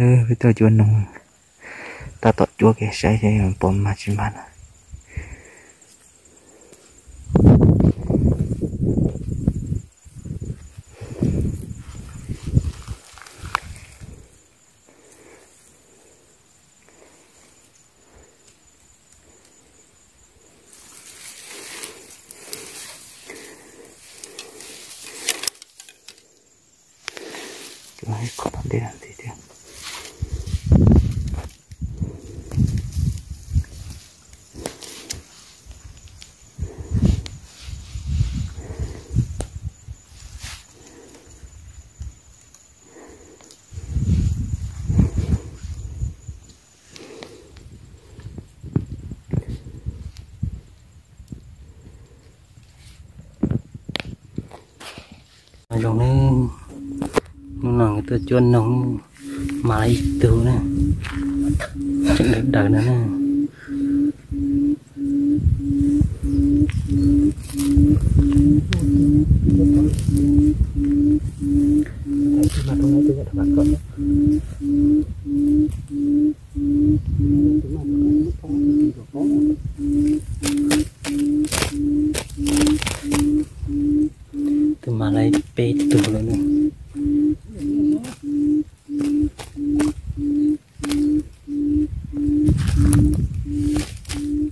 Peb tuaj cuab noog, tab tom cuab kev saib seb puas mag tsis mag na. Qhov ntej ntxiv thiab. Zoo ne, hnub no tuaj cuab noog, mag lawm ib tug na, tseem dawb dawb no na. Twb mag lawm peb tug lawm na.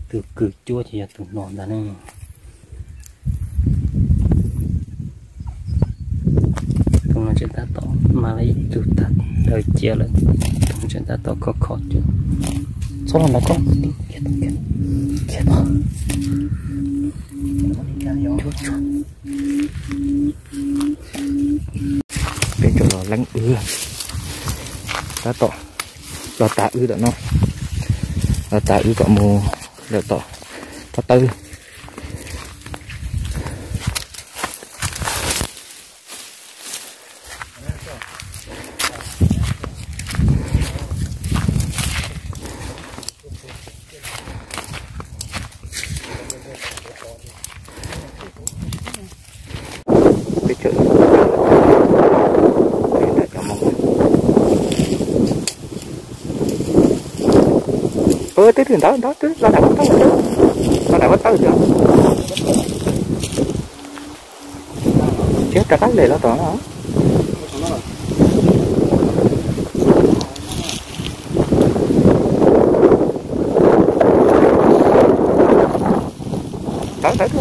Tus kws cuab ces yog tus no ntag ne. Tus no tseem tab tom mag lawm ib tug tag, daws cia lawm. Tus no tseem tab tom khov kho cuab. Txhob los ntawd koj. Cuab, cuab. Peb cov los leeb wb, tab tom los tas wb tom no, los tas wb kom mus lawm tom pob tawb. Peb cov, peb cov Hmoob. Twb twb ntawd ntawd twb los daim pob tawb, los daim pob tawb xwb. Tsis rov qab lem los tom no. Ntawd ntawd twb,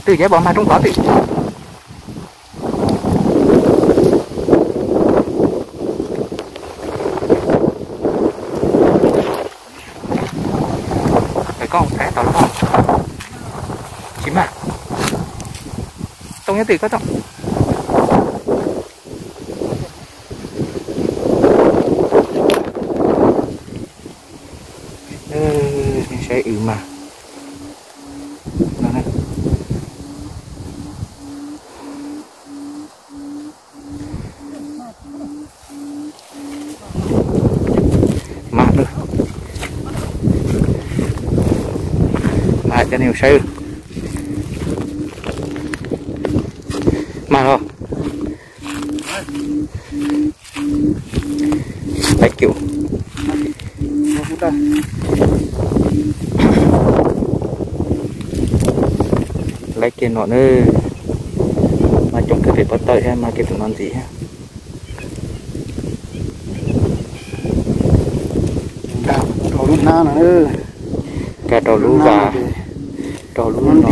twb yeej pom mag roob tod twb. Koj thaij tau los tsis mag. Too nyob twg koj too. Saib wb mag. Mag lawm. Mag cov nej mus saib. Mag los. Thank you. Laib kiag no na. Mag coob kawg pem pob tawb thiab, mag kiag tus no ntxiv thiab. Nkag rau lub hnab no, nkag rau lub vas, rau lub no.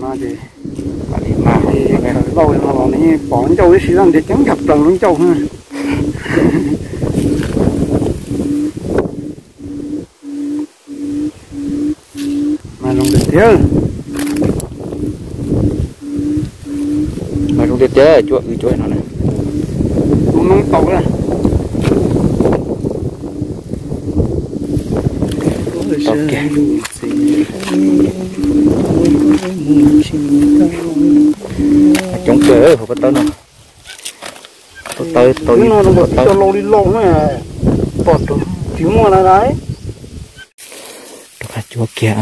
Mam li mag. Lauj no los nws pom ncauj ib si, ntiav ceeb nkag plaws lub ncauj. Mas zoo tiag tiag. Mas zoo tiag tiag, cuab wb cuab no na. Tus noob tau na. Tau kiag. Coob kawg hauv pob tawb no. Pob tawb tau ib co lau li lau na, pom tsis muaj na. Rov qab cuab kiag.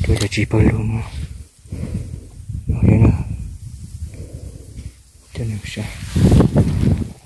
Cuab cov tsis pawg lug no. Coj nej mus saib.